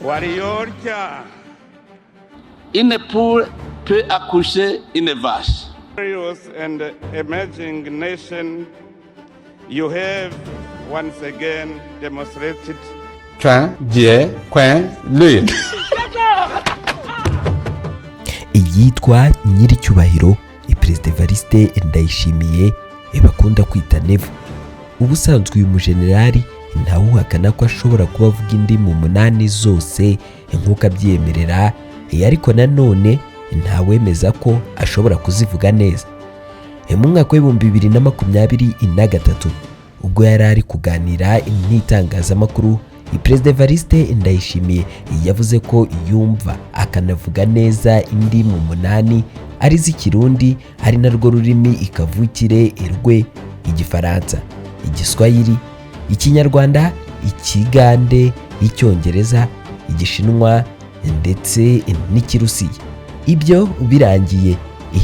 Warrior, Une poule peut accoucher une vache. Glorious and emerging nation, you have once again demonstrated 全节宽绿。 Iyitwa nyiricyubahiro Perezida Evariste Ndayishimiye bakunda kwita Neva. Ubusanzwe uyu mujenerali ntawuhakana ko ashobora kuba avuga indimi umunani zose nk'uko abyemerera, ariko nanone ntawemeza ko ashobora kuzivuga neza. Mu mwaka wa 2023, ubwo yari ari kuganira n'itangazamakuru, Perezida Evariste Ndayishimiye yavuze ko yumva akanavuga neza indimi umunani, ari z'Ikirundi, ari narwo rurimi ikavukire rwe, Igifaransa, Igiswahili, Ikinyarwanda, Ikigande, Icyongereza, Igishinwa ndetse n'Ikirusiya. Ibyo birangiye,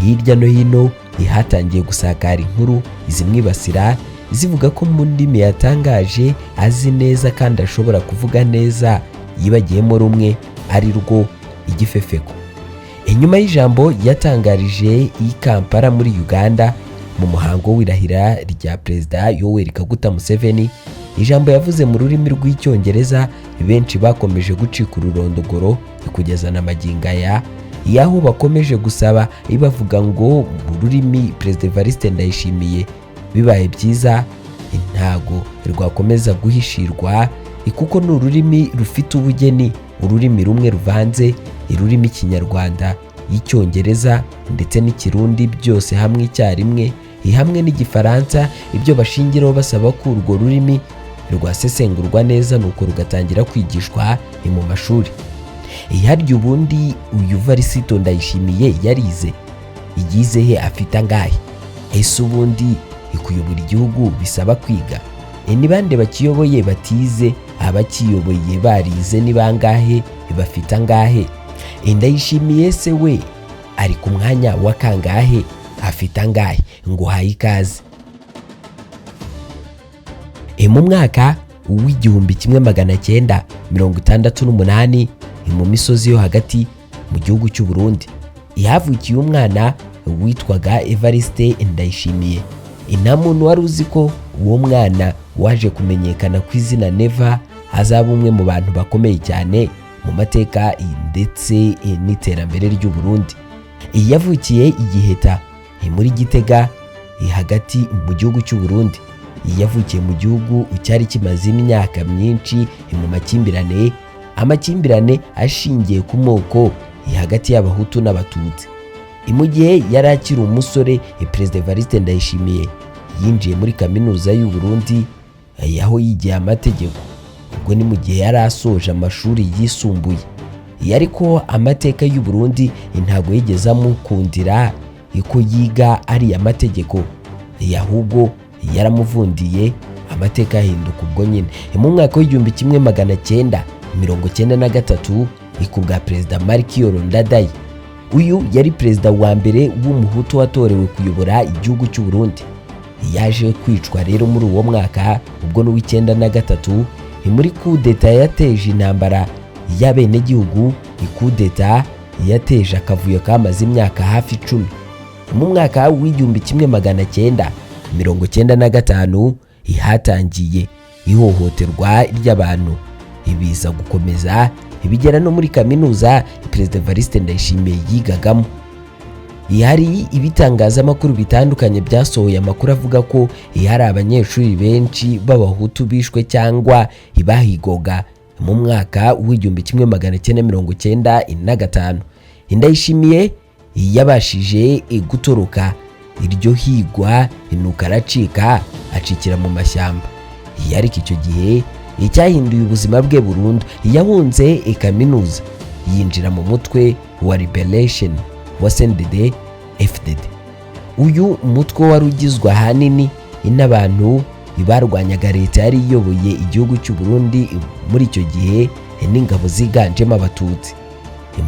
hirya no hino hatangiye gusakara inkuru zimwibasira, zivuga ko mu ndimi yatangaje azi neza kandi ashobora kuvuga neza yibagiyemo rumwe, ari rwo Igifefeko. Inyuma y'ijambo yatangarije i Kampala muri Uganda mu muhango w'irahira rya Perezida Yoweri Kaguta Museveni, ijambo yavuze mu rurimi rw'Icyongereza, benshi bakomeje gucika ururondogoro kugeza na magingo aya, yaho bakomeje gusaba bavuga ngo mu rurimi Perezida Evariste Ndayishimiye bibaye byiza ntago rwakomeza guhishirwa, kuko ni ururimi rufite ubugeni, ururimi rumwe ruvanze ururimi Ikinyarwanda, Icyongereza ndetse n'Ikirundi byose hamwe icyarimwe, hamwe n'Igifaransa. Ibyo bashingiraho basaba ko urwo rurimi rwasesengurwa neza, nuko rugatangira kwigishwa mu mashuri. Harya ubundi uyu Varisito Ndayishimiye yarize? Yize he? Afite angahe? Ese ubundi kuyobora igihugu bisaba kwiga? Ni bande bakiyoboye batize? Abakiyoboye barize ni bangahe? Bafite angahe? Ndayishimiye se we ari ku mwanya wa kangahe? Afite angahe? Ngo uhaye ikaze. Mu mwaka wa 1968, mu misozi yo hagati mu gihugu cy'u Burundi, havukiye umwana witwaga Evariste Ndayishimiye. Nta muntu wari uzi ko uwo mwana waje kumenyekana ku izina Neva azaba umwe mu bantu bakomeye cyane mu mateka ndetse n'iterambere ry'u Burundi. Yavukiye i Giheta muri Gitega hagati mu gihugu cy'u Burundi. Yavukiye mu gihugu cyari kimaze imyaka myinshi mu makimbirane, amakimbirane ashingiye ku moko hagati y'Abahutu n'Abatutsi. Mu gihe yari akiri umusore, Perezida Evariste Ndayishimiye yinjiye muri Kaminuza y'u Burundi, aho yigiye amategeko. Ubwo ni mu gihe yari asoje amashuri yisumbuye. Ariko amateka y'u Burundi ntabwo yigeze amukundira ko yiga ariya mategeko, ahubwo yaramuvundiye, amateka ahinduka ubwo nyine. Mu mwaka wa 1993, ku bwa Perezida Melchior Ndadaye. Uyu yari perezida wa mbere w'Umuhutu watorewe kuyobora igihugu cy'u Burundi. Yaje kwicwa rero muri uwo mwaka, ubwo n'uw'93, muri kudeta yateje intambara y'abenegihugu, ikudeta yateje akavuyo kamaze imyaka hafi 10. Mu mwaka wa 1995 hatangiye ihohoterwa ry'abantu, ibiza gukomeza bigera no muri kaminuza Perezida Evariste Ndayishimiye yigagamo. Hari ibitangazamakuru bitandukanye byasohoye amakuru avuga ko hari abanyeshuri benshi b'Abahutu bishwe cyangwa bahigoga mu mwaka wa 1995. Ndayishimiye yabashije gutoroka iryo higwa, nuko aracika, acikira mu mashyamba. Ariko icyo gihe icyahinduye ubuzima bwe burundu, yahunze kaminuza yinjira mu mutwe wa Liberation wa CNDD FDD. Uyu mutwe wari ugizwe ahanini n'abantu barwanyaga leta yari iyoboye igihugu cy'u Burundi muri icyo gihe n'ingabo ziganjemo Abatutsi.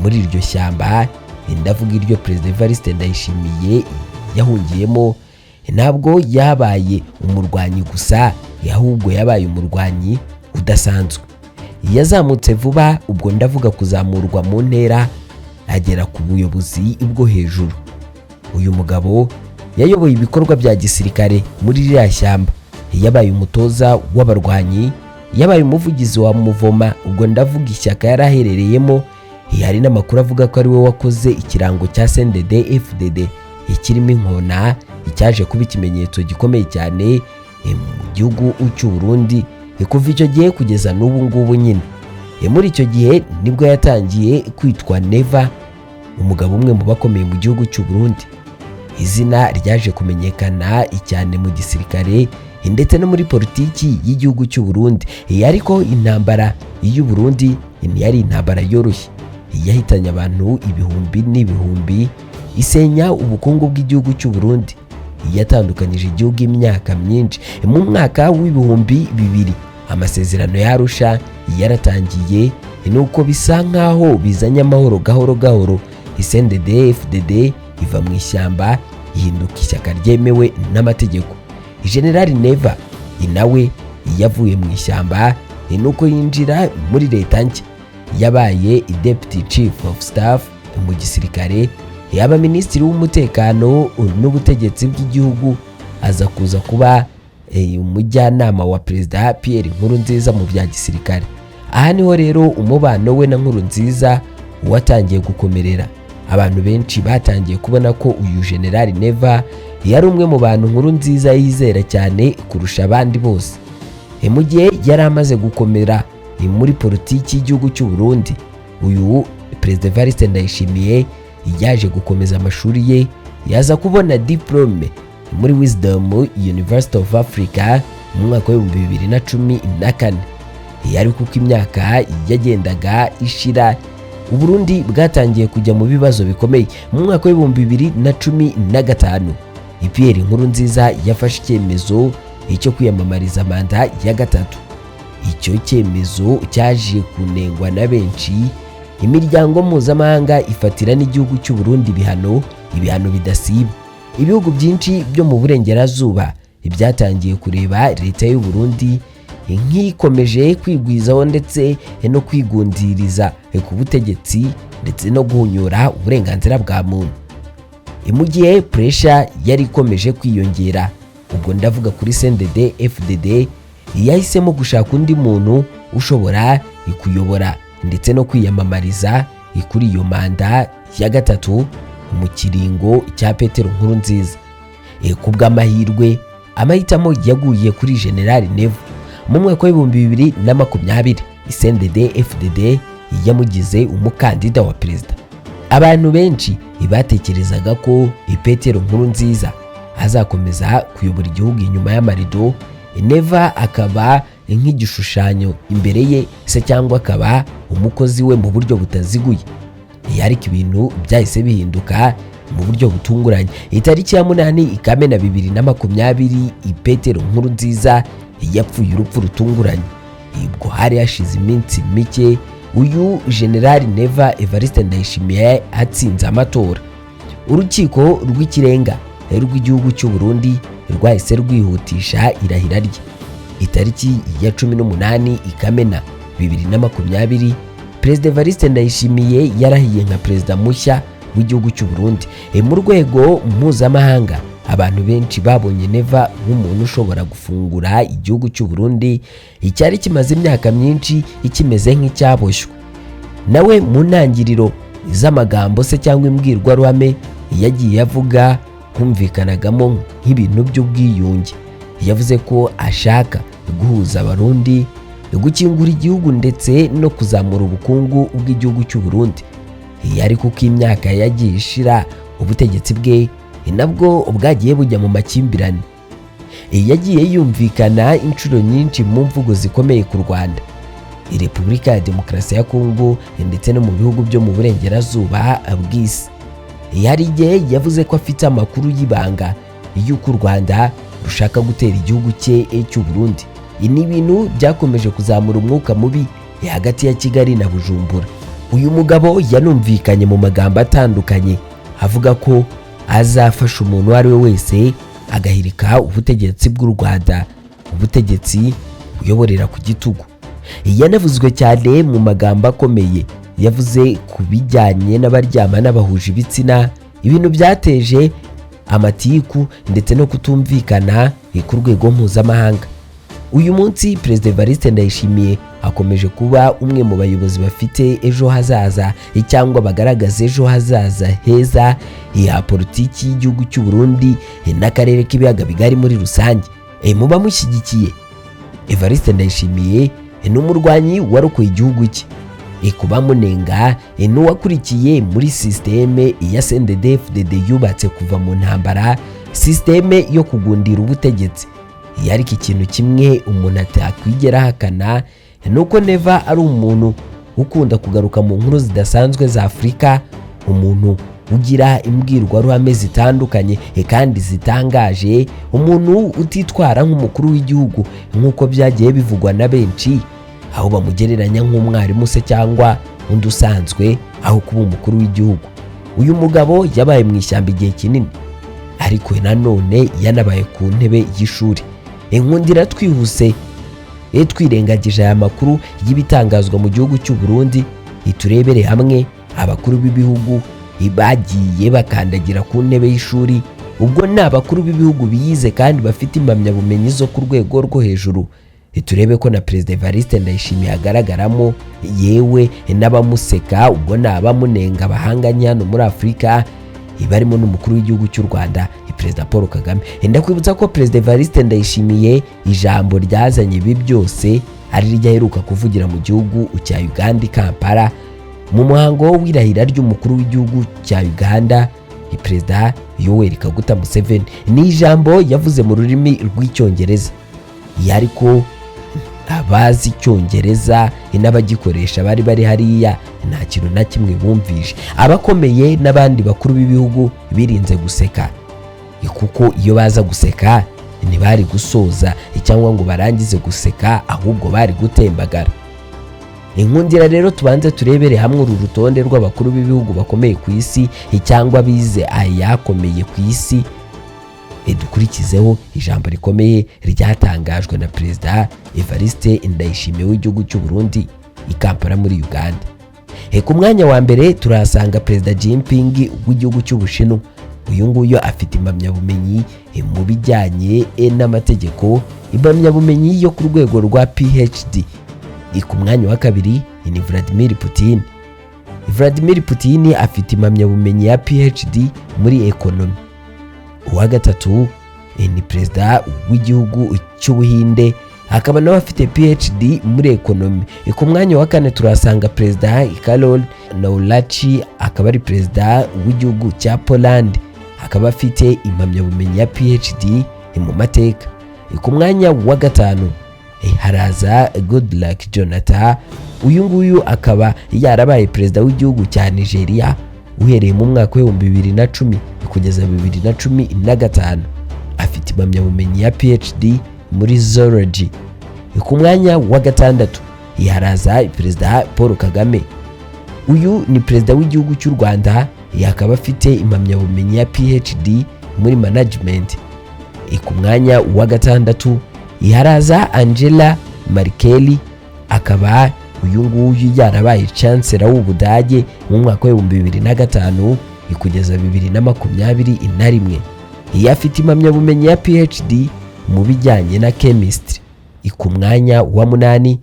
Muri iryo shyamba, ndavuga iryo Perezida Evariste Ndayishimiye yahungiyemo, ntabwo yabaye umurwanyi gusa, ahubwo yabaye umurwanyi udasanzwe. Yazamutse vuba, ubwo ndavuga kuzamurwa mu ntera, agera ku buyobozi bwo hejuru. Uyu mugabo yayoboye ibikorwa bya gisirikare muri ririya shyamba, yabaye umutoza w'abarwanyi, yabaye umuvugizi wa Muvoma, ubwo ndavuga ishyaka yari aherereyemo. Hari n'amakuru avuga ko ari we wakoze ikirango cya CNDD FDD ikirimo inkona, icyaje kuba ikimenyetso gikomeye cyane mu gihugu cy'u Burundi kuva icyo gihe kugeza n'ubu ngubu nyine. Muri icyo gihe nibwo yatangiye kwitwa Neva, umugabo umwe mu bakomeye mu gihugu cy'u Burundi. Izina ryaje kumenyekana cyane mu gisirikare ndetse no muri politiki y'igihugu cy'u Burundi. Ariko intambara y'u Burundi ntiyari intambara yoroshye, yahitanye abantu ibihumbi n'ibihumbi, isenya ubukungu bw'igihugu cy'u Burundi, yatandukanyije igihugu imyaka myinshi. Mu mwaka w'2000 amasezerano ya Arusha yaratangiye, nuko bisa nkaho bizanye amahoro gahoro gahoro. CNDD FDD iva mu ishyamba ihinduka ishyaka ryemewe n'amategeko. General Neva nawe yavuye mu ishyamba, nuko yinjira muri leta nshya. Yabaye Deputy Chief of Staff mu gisirikare, yaba minisitiri w'umutekano n'ubutegetsi bw'igihugu, aza kuza kuba umujyanama wa Perezida Pierre Nkurunziza mu bya gisirikare. Aha niho rero umubano we na Nkurunziza watangiye gukomerera. Abantu benshi batangiye kubona ko uyu General Neva yari umwe mu bantu Nkurunziza yizera cyane kurusha abandi bose. Mu gihe yari amaze gukomera muri politiki y'igihugu cy'u Burundi, uyu Perezida Evariste Ndayishimiye yaje gukomeza amashuri ye, yaza kubona diplome muri Wisdom University of Africa mu mwaka w'2014. Yari kuko imyaka yagendaga ishira, Uburundi bwatangiye kujya mu bibazo bikomeye. Mu mwaka w'2015 Pierre Nkurunziza yafashe icyemezo cyo kwiyamamariza manda ya gatatu. Icyo cyemezo cyaje kunengwa na benshi, imiryango mpuzamahanga ifatira n'igihugu cy'u Burundi ibihano, ibihano bidasiba. Ibihugu byinshi byo mu burengerazuba byatangiye kureba leta y'u Burundi nk'ikomeje kwigwizaho ndetse no kwigundiriza ku butegetsi ndetse no guhunyura uburenganzira bwa muntu. Mu gihe pressure yari ikomeje kwiyongera, ubwo ndavuga kuri CNDD FDD, yahisemo gushaka undi muntu ushobora kuyobora ndetse no kwiyamamariza kuri iyo manda ya gatatu mu kiringo cya Petero Nkurunziza. Ku bw'amahirwe, amahitamo yaguye kuri General Neva. Mu mwaka w'2020 CNDD FDD yamugize umukandida wa perezida. Abantu benshi batekerezaga ko Petero Nkurunziza azakomeza kuyobora igihugu inyuma y'amarido, Neva akaba nk'igishushanyo imbere ye se, cyangwa akaba umukozi we mu buryo butaziguye. Ariko ibintu byahise bihinduka mu buryo butunguranye. Itariki ya 8 Kamena 2020, Petero Nkurunziza yapfuye urupfu rutunguranye. Ubwo hari hashize iminsi mike uyu General Neva Evariste Ndayishimiye atsinze amatora. Urukiko rw'ikirenga rw'igihugu cy'u Burundi rwahise rwihutisha irahira rye. Itariki ya 18 Kamena 2020, Perezida Evariste Ndayishimiye yarahiye nka perezida mushya w'igihugu cy'u Burundi. Mu rwego mpuzamahanga, abantu benshi babonye Neva nk'umuntu ushobora gufungura igihugu cy'u Burundi icyari kimaze imyaka myinshi ikimeze nk'icyaboshywe. Nawe mu ntangiriro z'amagambo se cyangwa imbwirwaruhame yagiye avuga, humvikanagamo nk'ibintu by'ubwiyunge. Yavuze ko ashaka guhuza Abarundi, gukingura igihugu ndetse no kuzamura ubukungu bw'igihugu cy'u Burundi. Ariko uko imyaka yagiye ishira, ubutegetsi bwe nabwo bwagiye bujya mu makimbirane. Yagiye yumvikana inshuro nyinshi mu mvugo zikomeye ku Rwanda, Repubulika ya Demokarasi ya Kongo ndetse no mu bihugu byo mu burengerazuba bw'isi. Hari igihe yavuze ko afite amakuru y'ibanga y'uko u Rwanda rushaka gutera igihugu cye cy'u Burundi. Ni ibintu byakomeje kuzamura umwuka mubi hagati ya Kigali na Bujumbura. Uyu mugabo yanumvikanye mu magambo atandukanye avuga ko azafasha umuntu uwo ari we wese agahirika ubutegetsi bw'u Rwanda, ubutegetsi buyoborera ku gitugu. Yanavuzwe cyane mu magambo akomeye yavuze ku bijyanye n'abaryama n'abahuje ibitsina, ibintu byateje amatiku ndetse no kutumvikana ku rwego mpuzamahanga. Uyu munsi Perezida Evariste Ndayishimiye akomeje kuba umwe mu bayobozi bafite ejo hazaza cyangwa bagaragaza ejo hazaza heza ya politiki y'igihugu cy'u Burundi n'akarere k'ibiyaga bigari muri rusange. Muba mushyigikiye Evariste Ndayishimiye ni umurwanyi warokoye igihugu cye. Kuba munenga n'uwakurikiye muri sisiteme ya CNDD-FDD yubatse kuva mu ntambara, sisiteme yo kugundira ubutegetsi. Ariko ikintu kimwe umuntu atakwigera ahakana ni uko Neva ari umuntu ukunda kugaruka mu nkuru zidasanzwe za Afurika, umuntu ugira imbwirwaruhame zitandukanye kandi zitangaje, umuntu utitwara nk'umukuru w'igihugu nk'uko byagiye bivugwa na benshi, aho bamugereranya nk'umwarimu se cyangwa undi usanzwe aho kuba umukuru w'igihugu. Uyu mugabo yabaye mu ishyamba igihe kinini, ariko nanone yanabaye ku ntebe y'ishuri. Inkundira twihuse twirengagije aya makuru y'ibitangazwa mu gihugu cy'u Burundi, iturebere hamwe abakuru b'ibihugu bagiye bakandagira ku ntebe y'ishuri. Ubwo ni abakuru b'ibihugu biyize kandi bafite impamyabumenyi zo ku rwego rwo hejuru. Turebe ko na Perezida Evariste Ndayishimiye agaragaramo, yewe n'abamuseka ubwo ni abamunenga bahanganye hano muri Afurika, barimo n'umukuru w'igihugu cy'u Rwanda Perezida Paul Kagame. Ndakwibutsa ko Perezida Evariste Ndayishimiye ijambo ryazanye ibi byose ari ryo aheruka kuvugira mu gihugu cya Uganda i Kampala mu muhango w'irahira ry'umukuru w'igihugu cya Uganda Perezida Yoweri Kaguta Museveni. Ni ijambo yavuze mu rurimi rw'Icyongereza, ariko abazi Icyongereza n'abagikoresha bari bari hariya nta kintu na kimwe bumvishe. Abakomeye n'abandi bakuru b'ibihugu birinze guseka, kuko iyo baza guseka ntibari gusoza cyangwa ngo barangize guseka, ahubwo bari gutembagara. Inkundira rero tubanze turebere hamwe uru rutonde rw'abakuru b'ibihugu bakomeye ku isi cyangwa bize ayakomeye ku isi, dukurikizeho ijambo rikomeye ryatangajwe na Perezida Evariste Ndayishimiye w'igihugu cy'u Burundi i Kampala muri Uganda. Ku mwanya wa mbere turahasanga Perezida Jinping w'igihugu cy'Ubushinwa. Uyu nguyu afite impamyabumenyi mu bijyanye n'amategeko, impamyabumenyi yo ku rwego rwa PhD. Ku mwanya wa kabiri ni Vladimir Putin. Vladimir Putin afite impamyabumenyi ya PhD muri ekonomi. Uwa gatatu ni Perezida w'igihugu cy'Ubuhinde, akaba nawe afite PhD muri ekonomi. Ku mwanya wa kane turahasanga Perezida Karol Nawrocki, akaba ari Perezida w'igihugu cya Poland, akaba afite impamyabumenyi ya PhD mu mateka. Ku mwanya wa gatanu haraza Goodluck Jonathan. Uyu nguyu akaba yarabaye perezida w'igihugu cya Nigeria uhereye mu mwaka wa 2010 kugeza 2015, afite impamyabumenyi ya PhD muri zoology. Ku mwanya wa gatandatu haraza Perezida Paul Kagame. Uyu ni perezida w'igihugu cy'u Rwanda, akaba afite impamyabumenyi ya PhD muri management. Ku mwanya wa gatandatu haraza Angela Merkel, akaba uyu nguyu yarabaye chancellor w'Ubudage mu mwaka wa 2005 kugeza 2021. Afite impamyabumenyi ya PhD mu bijyanye na chemistry. Ku mwanya wa munani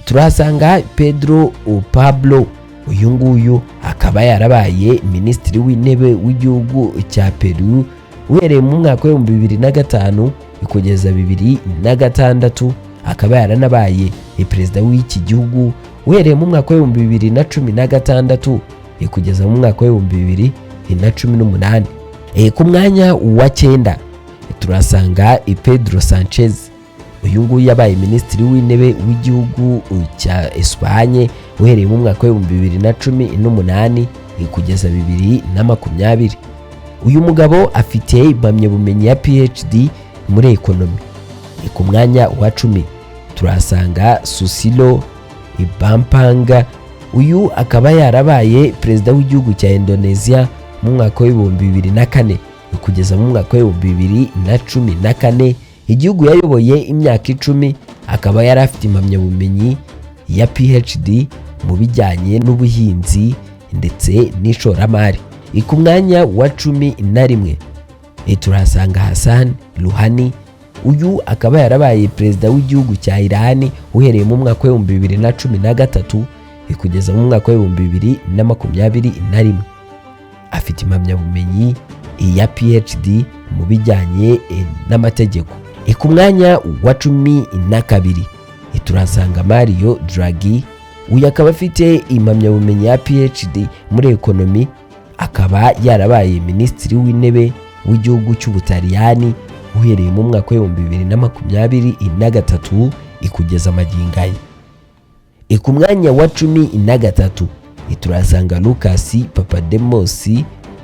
turahasanga Pedro Pablo. Uyu nguyu akaba yarabaye minisitiri w'intebe w'igihugu cya Peru uhereye mu mwaka wa 2005 kugeza 2006, akaba yaranabaye perezida w'iki gihugu uhereye mu mwaka wa 2016 kugeza mu mwaka wa 2018. Ku mwanya wa cyenda turasanga Pedro Sanchez. Uyu nguyu yabaye minisitiri w'intebe w'igihugu cya Espagne uhereye mu mwaka wa 2018 kugeza 2020. Uyu mugabo afite impamyabumenyi ya PhD muri ekonomi. Ku mwanya wa 10 turasanga Susilo Bambang. Uyu akaba yarabaye perezida w'igihugu cya Indonesia mu mwaka wa 2004 kugeza mu mwaka wa 2014. Igihugu yayoboye imyaka 10, akaba yari afite impamyabumenyi ya PhD mu bijyanye n'ubuhinzi ndetse n'ishoramari. Ku mwanya wa 11 turahasanga Hassan Rouhani. Uyu akaba yarabaye perezida w'igihugu cya Iran uhereye mu mwaka wa 2013 kugeza mu mwaka wa 2021. Afite impamyabumenyi ya PhD mu bijyanye n'amategeko. Ku mwanya wa 12 turahasanga Mario Draghi. Uyu akaba afite impamyabumenyi ya PhD muri economy, akaba yarabaye minisitiri w'intebe w'igihugu cy'Ubutaliyani uhereye mu mwaka wa 2023 kugeza magingo aya. Ku mwanya wa 13 turahasanga Lucas Papademos.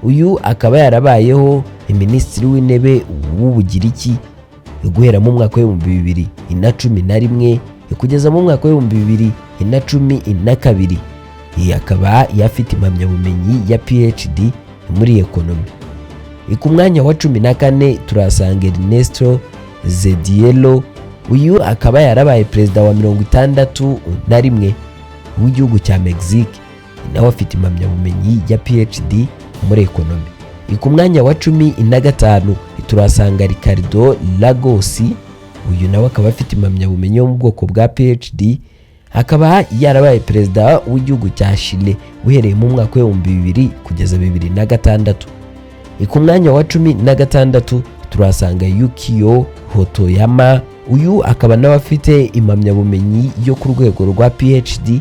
Uyu akaba yarabayeho minisitiri w'intebe w'Ubugiriki guhera mu mwaka wa 2011 kugeza mu mwaka wa 2012. Iyi akaba yafite impamyabumenyi ya PhD muri economy. Ku mwanya wa 14 turahasanga Ernesto Zedillo. Uyu akaba yarabaye perezida wa 61 w'igihugu cya Mexique, nawe afite impamyabumenyi ya PhD muri economy. Ku mwanya wa 15 turahasanga Ricardo Lagos. Uyu nawe akaba afite impamyabumenyi yo mu bwoko bwa PhD, akaba yarabaye perezida w'igihugu cya Chile uhereye mu mwaka wa 2000 kugeza 2006. Ku mwanya wa 16 turahasanga Yukio Hatoyama. Uyu akaba nawe afite impamyabumenyi yo ku rwego rwa PhD,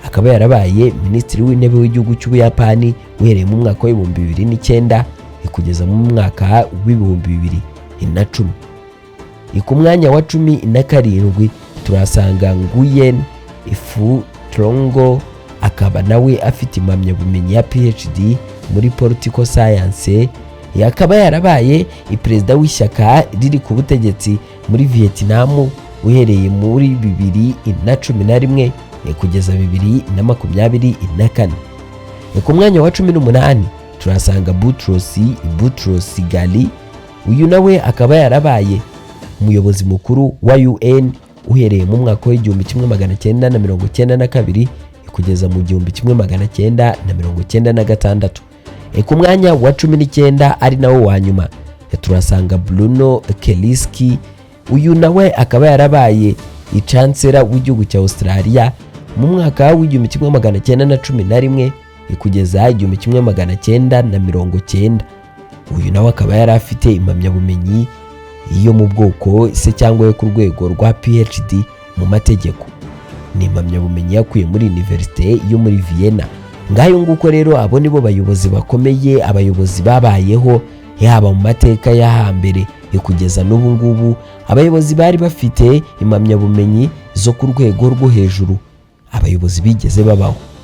akaba yarabaye minisitiri w'intebe w'igihugu cy'Ubuyapani uhereye mu mwaka wa 2009 kugeza mu mwaka wa 2010. Ku mwanya wa 17 turahasanga Nguyen Phu Trong, akaba nawe afite impamyabumenyi ya PhD muri political science, akaba yarabaye perezida w'ishyaka riri ku butegetsi muri Vietnam uhereye muri 2011 kugeza 2024. Ku mwanya wa 18 turahasanga Boutros Boutros Ghali. Uyu nawe akaba yarabaye umuyobozi mukuru wa UN uhereye mu mwaka wa 1992 kugeza mu 1996. Ku mwanya wa 19, ari nawo wa nyuma, turasanga Bruno Kreisky. Uyu nawe akaba yarabaye ichancellor w'igihugu cya Australia mu mwaka wa 1911 kugeza 1990. Uyu nawe akaba yari afite impamyabumenyi yo mu bwoko se cyangwa yo ku rwego rwa PhD mu mategeko. Ni impamyabumenyi yakuye muri Université yo muri Vienna. Ngayo nguko rero, abo nibo bayobozi bakomeye, abayobozi babayeho yaba mu mateka ya hambere kugeza n'ubu ngubu, abayobozi bari bafite impamyabumenyi zo ku rwego rwo hejuru, abayobozi bigeze babaho.